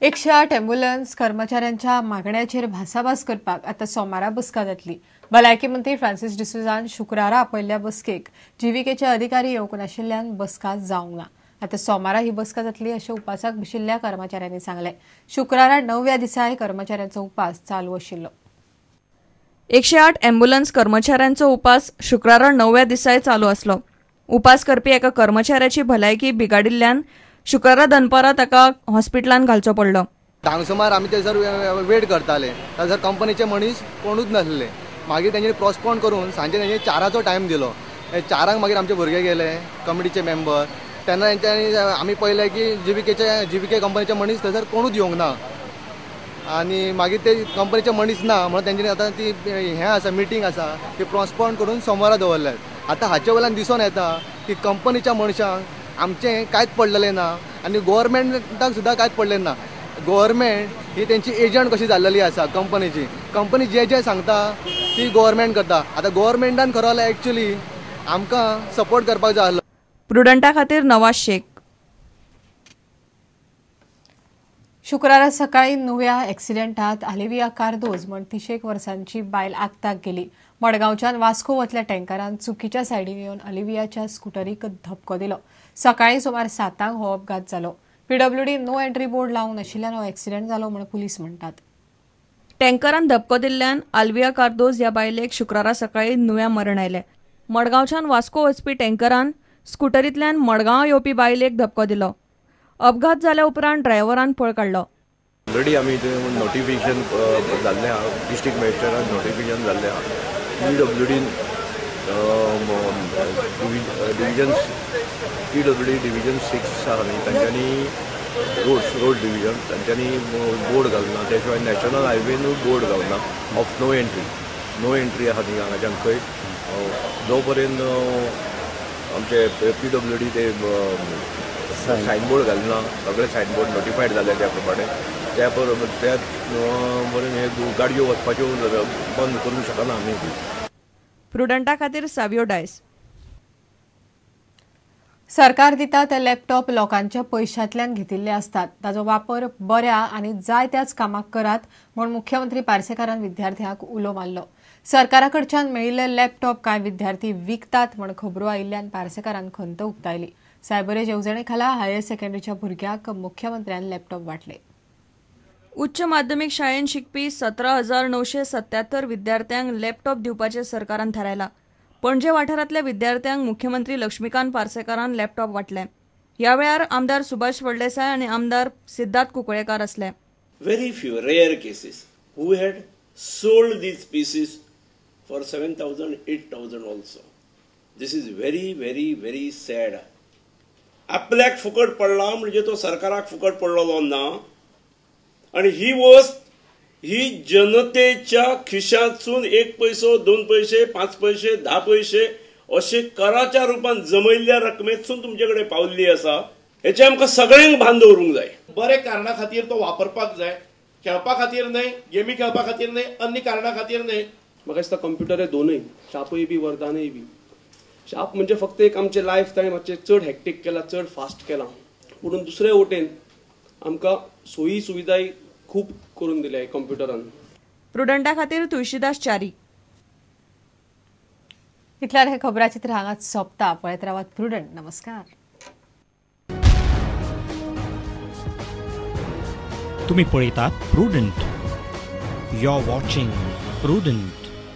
108 ambulance कर्मचाऱ्यांच्या मागण्याचेर भासाभास करपाक आतां सोमारा बसका जातली. भलायकी मंत्री फ्रांसीस डिसोझान शुक्रारा आपयल्ल्या बसकेक जीव्हीकेचे अधिकारी येवंक नाशिल्ल्यान बसका जावंक ना. आतां सोमारा ही बसका जातली अशें उपासाक बशिल्ल्या कर्मचाऱ्यांनी सांगलें. शुक्रारा 9व्या दिसाय कर्मचाऱ्यांचो उपास चालू आशिल्लो. 108 ॲम्ब्युलन्स कर्मचाऱ्यांचो उपास शुक्रारा 9व्या दिसाय चालू आसलो. उपास करपी एका कर्मचाऱ्याची भलायकी बिगाडिल्ल्यान शुक्रारा दनपारा ताका हॉस्पिटलान घालचो पडलो. 10 सुमार आमी थंयसर वेट करताले, थंयसर कंपनीचे मनीस कोणूच नासले. मागीर तेंच्यांनी पोस्टपोन करून सांजे तेंच्यांनी 4 टायम दिलो. 4 मागीर आमचे भुरगे गेले कमिटीचे मेंबर. तेन्ना तेंच्यांनी आमी पळयलें की जीव्हीके कंपनीचे मनीस थंयसर कोणूच येवंक ना आनी मागीर ते कंपनीचे मनीस ना म्हणून तेंच्यांनी आतां ती हें आसा मिटींग आसा ती पोस्टपोन करून सोमारा दवरल्यात. आतां हाचे वयल्यान दिसून येता की कंपनीच्या मनशांक आमचें कांयच पडलेलें ना आनी गोवोरमेंटाक सुद्दां कांयच पडलें ना. गोवोरमेंट ही तेंची एजंट कशी जाल्लेली आसा कंपनीची. कंपनी जे जे सांगता ती गोवोरमेंट करता. आतां गोवोरमेंटान खरो जाल्यार एक्चुली आमकां सपोर्ट करपाक जाय आसलो. प्रुडंटा खातीर नवाज शेख. शुक्रारा सकाळी 9व्या एक्सिडेंटात आलिविया कार्दोज म्हण 31 वर्सांची बायल आगताक गेली. मडगांवच्यान वास्को वतल्या टँकरान चुकीच्या सायडीन येवन अलिवियाच्या स्कुटरीक धपको दिलो. सकाळी सुमार 7 हो अपघात जालो. पीडब्ल्यूडी नो एंट्री बोर्ड लावंक नाशिल्ल्यान हो एक्सिडेंट जालो म्हण पुलीस म्हणटात. टँकरान धपको दिल्ल्यान आल्विया कार्दोज ह्या बायलेक शुक्रारा सकाळी 9व्या मरण आयलें. मडगांवच्यान वास्को वचपी टँकरान स्कुटरींतल्यान मडगांव येवपी बायलेक धपको दिलो. अपघात जाल्या उपरांत ड्रायव्हरान पळ काडलो. ऑलरेडी आमी नोटिफिकेशन जाल्लें आहा, डिस्ट्रिक्ट मॅजिस्ट्रेटान नोटिफिकेशन जाल्लें आहा. पीडब्ल्यूडीन डिविजन पीडब्ल्यूडी डिविजन 6 आहा न्ही, तांच्यांनी रोड डिविजन तांच्यांनी बोर्ड घालना. त्या शिवाय नॅशनल हायवेनूय बोर्ड घालना of no entry. No entry आहा न्ही हांगाच्यान खंय जो पर्यंत आमचे पीडब्ल्यूडी ते सायनबोर्ड घालना, सगळे सायनबोर्ड नोटिफायड जाले त्या प्रमाणे त्या पर्यंत हे गाडयो वचपाच्यो बंद करूंक शकना आमी. प्रुडंटा खातीर सावियो डायस. सरकार दिता ते लॅपटॉप लोकांच्या पयशांतल्यान घेतिल्ले आसतात. ताचो वापर बऱ्या आनी जाय त्याच कामाक करात म्हूण मुख्यमंत्री पार्सेकारान विद्यार्थ्यांक उलो मारलो. सरकारा कडच्यान मेळिल्ले लॅपटॉप कांय विद्यार्थी विकतात म्हूण खबरो आयिल्ल्यान पार्सेकारान खंत उक्तायली. सायबरेज येवजणे खाला हायर सेकंडरीच्या भुरग्यांक मुख्यमंत्र्यान लॅपटॉप वांटले. उच्च माध्यमीक शाळेंत शिकपी 17,977 विद्यार्थ्यांक लॅपटॉप दिवपाचें सरकारान थारायलां. पणजे वाठारांतल्या विद्यार्थ्यांक मुख्यमंत्री लक्ष्मीकांत पार्सेकारान लॅपटॉप वांटले. ह्या वेळार आमदार सुभाष फळदेसाय आनी आमदार सिद्धार्थ कुंकळेकार आसले. Very few rare cases who had sold these pieces for 7,000, 8,000 also. This is very very very sad. आपल्याक फुकट पडला म्हणजे तो सरकाराक फुकट पडलेलो ना आनी ही वस्त ही जनतेच्या खिशांतसून 1 पैसो, 2 पैसे, 5 पैसे, 10 पैसे अशे कराच्या रुपान जमयल्ल्या रकमेतसून तुमचे कडेन पावल्ली आसा. हेचें आमकां सगळ्यांक भान दवरूंक जाय. बरे कारणा खातीर तो वापरपाक जाय, खेळपा खातीर न्हय, गेमी खेळपा खातीर न्हय, अन्य कारणा खातीर न्हय. म्हाका दिसता कंप्युटर हे दोनूय शापूय बी वरदानूय बी. शाप म्हणजे फक्त एक आमचें लायफ ताणें मातशें चड हॅक्टीक केलां, चड फास्ट केलां, पूण दुसरे वटेन आमकां सोयी सुविधाय खूब करून दिल्या कंप्युटरान. प्रुडंटा खातीर तुळशीदास च्यारी. इतल्यान हे खबराचित्र हांगाच सोंपता. पळयत रावात प्रुडंट. नमस्कार. तुम्ही पळयतात Prudent. You are watching Prudent.